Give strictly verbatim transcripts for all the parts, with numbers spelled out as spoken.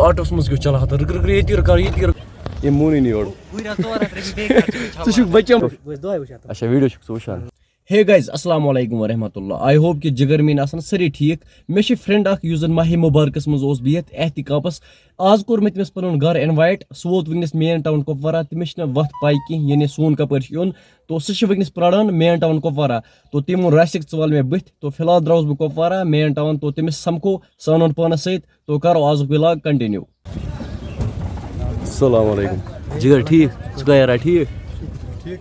آٹوس منٛز کیٛاہ چلان ہتہٕ رٕک رٕک رٕک، ییٚتی رُکاو، ییٚتی رُکاو۔ یِم مونُے نہٕ یورٕ۔ ہُرۍ ہتھ ژور ہتھ رۄپیہِ بیٚیہِ خرچہِ چھِ ژٕ چھُکھ بچان۔ بہٕ چھُس دۄہے وٕچھان تِم۔ اچھا، ویٖڈیو چھُکھ ژٕ وٕچھان۔ ہے گایز، السلام علیکم ورحمۃ اللہ۔ آئی ہوپ کہِ جگر میٲنۍ آسن سٲری ٹھیٖک۔ مےٚ چھُ فرینڈ اکھ یُس زن ماہِ مبارکس منٛز اوس بِہِتھ احتکافس۔ آز کوٚر مےٚ تٔمِس پنُن گرٕ انوائٹ۔ سُہ ووت وٕنکیٚس مین ٹاؤن کپوارہ۔ تٔمِس چھِنہٕ وتھ پاے کینٛہہ، یعنی سون کپٲرۍ چھُ یُن۔ تو سُہ چھُ وٕنکیٚس پراران مین ٹاؤن کپوارہ۔ تو تٔمۍ ووٚن، راسِک، ژٕ وَل مےٚ بٕتھِ۔ تو فی الحال درٛاوُس بہٕ کپوارہ مین ٹاؤن۔ تو تٔمِس سمکھو، سُہ اَنون پانس سۭتۍ۔ تو کرو آزُک ولاگ کنٹینیو۔ السلام علیکم۔ جگر ٹھیٖک؟ ژٕ کیٛاہ یارا ٹھیٖک؟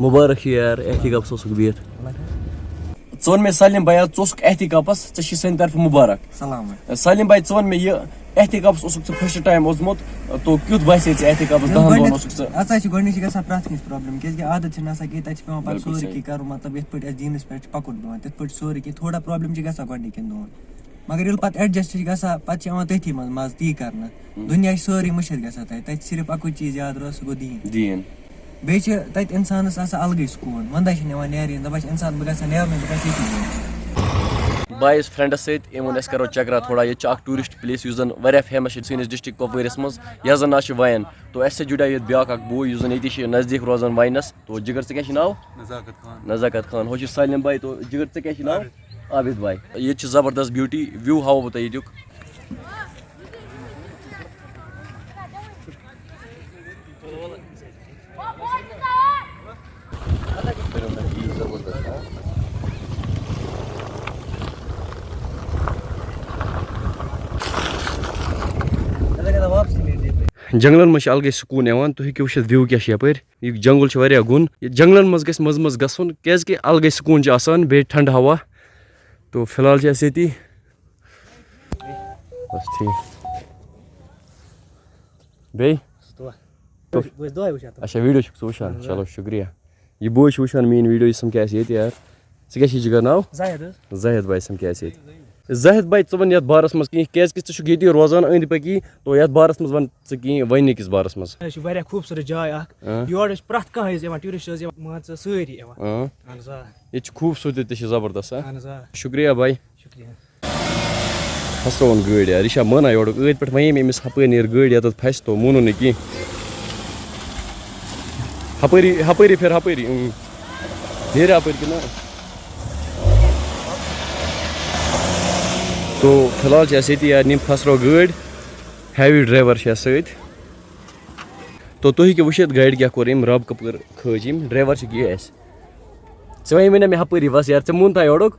مبارک چھُ یار، احتکافس اوسُکھ بِہِتھ۔ ژٕ وَن مےٚ سالم بھیا، ژٕ اوسُکھ احتکافس، ژےٚ چھُے سانہِ طرفہٕ مبارک۔ سلام۔ سالم بھائی، ژٕ وَن مےٚ یہِ، احتکافس اوسُکھ ژٕ فرسٹ ٹایم اوسمُت، تو کیُتھ باسے ژےٚ احتکافس ییٚلہِ دَہن دۄہن گۄڈٕنیٚتھ، اوسُکھ ژٕ؟ اَتھ حظ چھِ گۄڈٕنِچ گژھان پرٛٮ۪تھ کٲنٛسہِ پرابلم، کیٛازِ کہِ عادت چھِنہٕ آسان کینٛہہ، تَتہِ چھِ پٮ۪وان پَتہٕ بِلکُل سورُے صحیح۔ کینٛہہ کَرُن، مطلب یِتھ پٲٹھۍ اَسہِ دیٖنَس پٮ۪ٹھ چھِ پَکُن پٮ۪وان، تِتھ پٲٹھۍ چھِ سورُے کینٛہہ، تھوڑا پرابلم چھِ گژھان گۄڈٕنِکٮ۪ن دۄہَن۔ مگر ییٚلہِ پَتہٕ ایڈجسٹ چھِ گژھان، پَتہٕ چھِ یِوان تٔتھی منٛز مَزٕ تی کَرنہٕ۔ ہُم۔ دُنیا چھِ سٲرٕے مٔشِتھ گژھان تَتہِ، تَتہِ چھِ صرف اَکُے چیٖز یاد روزان، سُہ گوٚو دیٖن۔ دیٖن۔ بیٚیہِ چھِ تَتہِ اِنسانَس آسان الگٕے سکوٗن، وَندَے چھِنہٕ یِوان نیرٕنۍ، دَپان چھِ اِنسان، بہٕ گژھٕ ہا نیرنُے، بہٕ گژھٕ ییٚتی نیرُن۔ بہٕ آیس فرینڈس سۭتۍ، أمۍ ووٚن أسۍ کرو چکرا تھوڑا۔ ییٚتہِ چھُ اکھ ٹوٗرسٹ پلیس یُس زن واریاہ فیمس چھِ سٲنِس ڈسٹرکٹ کۄپوٲرِس منٛز، یتھ زن ناو چھُ وین۔ تو اسہِ سۭتۍ جُڑیو ییٚتہِ بیاکھ اکھ بوے یُس زن ییٚتی چھِ نزدیٖک روزان واینس۔ تو جگر، ژےٚ کیٛاہ چھُے ناو؟ نزاکت خان۔ نزاکت خان۔ ہُہ چھُ سالم بھائی۔ تو جگر، ژےٚ کیٛاہ چھُے ناو؟ عابد۔ عابد بھائی۔ ییٚتہِ چھِ زبردست بیوٹی، ویو ہاوو بہٕ تۄہہِ ییٚتیُک۔ جنگلن منٛز چھُ الگٕے سکوٗن یِوان۔ تُہۍ ہیٚکِو وٕچھِتھ view کیٛاہ چھُ یپٲرۍ۔ یہِ جنگل چھُ واریاہ گوٚن۔ یہِ جنگلن منٛز گژھِ منٛزٕ منٛزٕ گژھُن، کیٛازِ کہِ الگٕے سکوٗن چھُ آسان، بیٚیہِ ٹھنڈٕ ہوا۔ تو فی الحال چھِ أسۍ ییٚتی۔ بس ٹھیٖک۔ بیٚیہِ؟ بہٕ چھُس دۄہے وٕچھان تِم۔ اچھا، ویٖڈیو چھُکھ ژٕ وٕچھان؟ اہن حظ۔ چلو، شُکریہ۔ یہِ بوے چھُ وٕچھان میٛٲنۍ ویٖڈیو، یہِ سمکھِ اَسہِ ییٚتہِ یار۔ ژٕ کیٛاہ چھُے جِگر ناو؟ زاہد حظ۔ زاہد بھائی سمکھِ اَسہِ ییٚتہِ۔ زاہد بھائی، ژٕ وَن یَتھ بارَس منٛز کینٛہہ، کیٛازِکہِ ژٕ چھُکھ ییٚتی روزان أنٛدۍ پٔکی، تو یَتھ بارَس منٛز وَن ژٕ کینٛہہ وَننہٕ کِس بارَس منٛز۔ یہِ چھِ واریاہ خوٗبصوٗرت جاے اَکھ۔ آ۔ یور حظ چھِ پرٛٮ۪تھ کانٛہہ حظ یِوان، ٹیوٗرِسٹ حظ یِوان، مان ژٕ سٲری یِوان۔ آ۔ اہن حظ، آ۔ ییٚتہِ چھِ خوٗبصوٗرتی تہِ چھِ زبردست، ہا؟ اہن حظ، آ۔ شُکریہ بھائی۔ شُکریہ۔ پھسرٲوٕن گٲڑۍ یار، یہِ چھا مانان یورُک؟ أتھۍ پٮ۪ٹھ وَنے مےٚ أمِس، ہَپٲرۍ نیرِ گٲڑۍ یَتَتھ پھَسہِ، تو مونُن نہٕ کینٛہہ۔ ہَپٲری، ہَپٲری پھِر، ہَپٲری، اۭں۔ نیرِ ہَپٲرۍ کِنہٕ نہ؟ تو فی الحال چھِ اَسہِ ییٚتی یار، نِم پھسرٲو گٲڑۍ، heavy driver چھِ اَسہِ سۭتۍ۔ تو تُہۍ ہیٚکِو وٕچھِتھ گاڑِ کیٛاہ کوٚر أمۍ، رَب کَپٲرۍ کھٲج أمۍ، driver چھِ گٔے اَسہِ۔ ژےٚ وَنے مےٚ نہ مےٚ ہَپٲری وَس یار، ژےٚ مون تام یورُک؟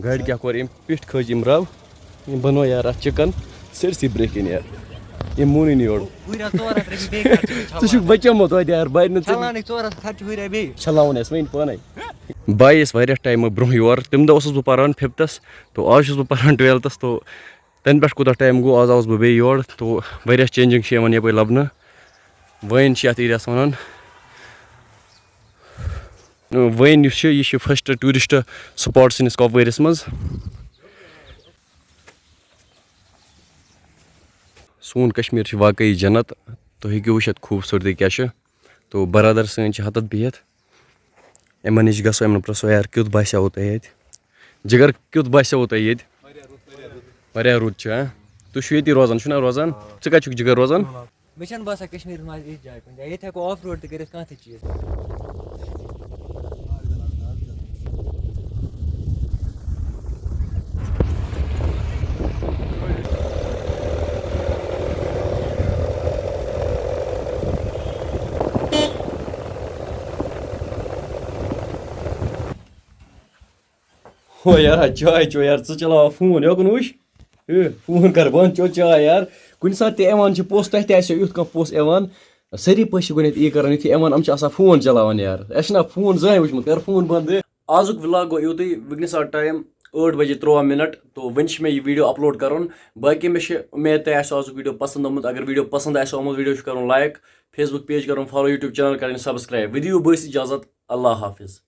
گاڑِ کیٛاہ کوٚر أمۍ، پیٚٹھۍ کھٲج أمۍ رَب۔ أمۍ بَنوو یار اَتھ چِکَن سٲرسٕے برٛونٛہہ کِنۍ یار۔ أمۍ مونُے نہٕ یورٕ۔ ہُرۍ ہا ژور ہَتھ رۄپیہِ بیٚیہِ خرچہِ چھَلان۔ ژٕ چھُکھ بَچومُت توتہِ یار، بَرِ نہٕ ژٕ۔ چھَلانٕے ژور ہَتھ خرچہِ ہُرۍ ہا بیٚیہِ۔ چھَلاوُن اَسہِ وۄنۍ پانَے۔ بہٕ آیس واریاہ ٹایمہٕ برٛونٛہہ یور، تَمہِ دۄہ اوسُس بہٕ پَران فِفتَس، تو آز چھُس بہٕ پَران ٹُوٮ۪لتھَس، تو تَنہٕ پٮ۪ٹھ کوٗتاہ ٹایم گوٚو، آز آوُس بہٕ بیٚیہِ یور، تو واریاہ چینجِنٛگ چھِ یِوان یَپٲرۍ لَبنہٕ۔ وٲنۍ چھِ یَتھ ایریاہَس وَنان۔ وٲنۍ یُس چھُ، یہِ چھُ first tourist spot سٲنِس کۄپوٲرِس منٛز۔ سون کشمیر چھُ واقعی جنت۔ تُہۍ ہیٚکِو وٕچھِتھ خوٗبصوٗرتی کیٛاہ چھِ۔ تو برادر سٲنۍ چھِ ہتَتھ بِہِتھ۔ یِمن نِش گژھو، یِمن پرٛژھو، یار، کیُتھ باسیووُ تۄہہِ ییٚتہِ؟ جگر، کیُتھ باسیووُ تۄہہِ ییٚتہِ؟ واریاہ رُت چھُ، ہاں؟ تُہۍ چھِو ییٚتی روزان، چھُو نا روزان؟ ژٕ کتہِ چھُکھ، جگر، روزان؟ مےٚ چھَنہٕ باسان کشمیٖرَس منٛز آسہِ یِژھ جاے کُنہِ جایہِ۔ ییٚتہِ ہٮ۪کو off road تہِ کٔرِتھ کانٛہہ تہِ چیٖز۔ ہو یارا، چاے چو یار، ژٕ چلاوان فون، یوکُن وٕچھ۔ ہے، فون کر بنٛد، چو چاے یار۔ کُنہِ ساتہٕ تہِ یِوان چھِ پوٚژھ، تۄہہِ تہِ آسیو یُتھ کانٛہہ پوٚژھ یِوان۔ سٲری پٔژھۍ چھِ گۄڈٕنٮ۪تھ یی کران، یُتھُے یِوان، یِم چھِ آسان فون چلاوان یار۔ اَسہِ چھُنہ فون زٕہٕنۍ وٕچھمُت، کر فون بنٛد۔ آزُک vlog گوٚو یُتُے، وٕنکیٚنَس آو ٹایم ٲٹھ بجے تُرٛواہ مِنَٹ، تو وٕنہِ چھِ مےٚ یہِ ویٖڈیو upload کَرُن۔ باقی مےٚ چھِ اُمید تۄہہِ آسیو آزُک ویٖڈیو پَسنٛد آمُت۔ اگر ویٖڈیو پَسنٛد آسیو آمُت، ویٖڈیو چھُ کَرُن like، Facebook page کَرُن follow، YouTube channel کَرٕنۍ subscribe۔ وۄنۍ دِیِو بٲیِس اِجازت، اللہ حافظ۔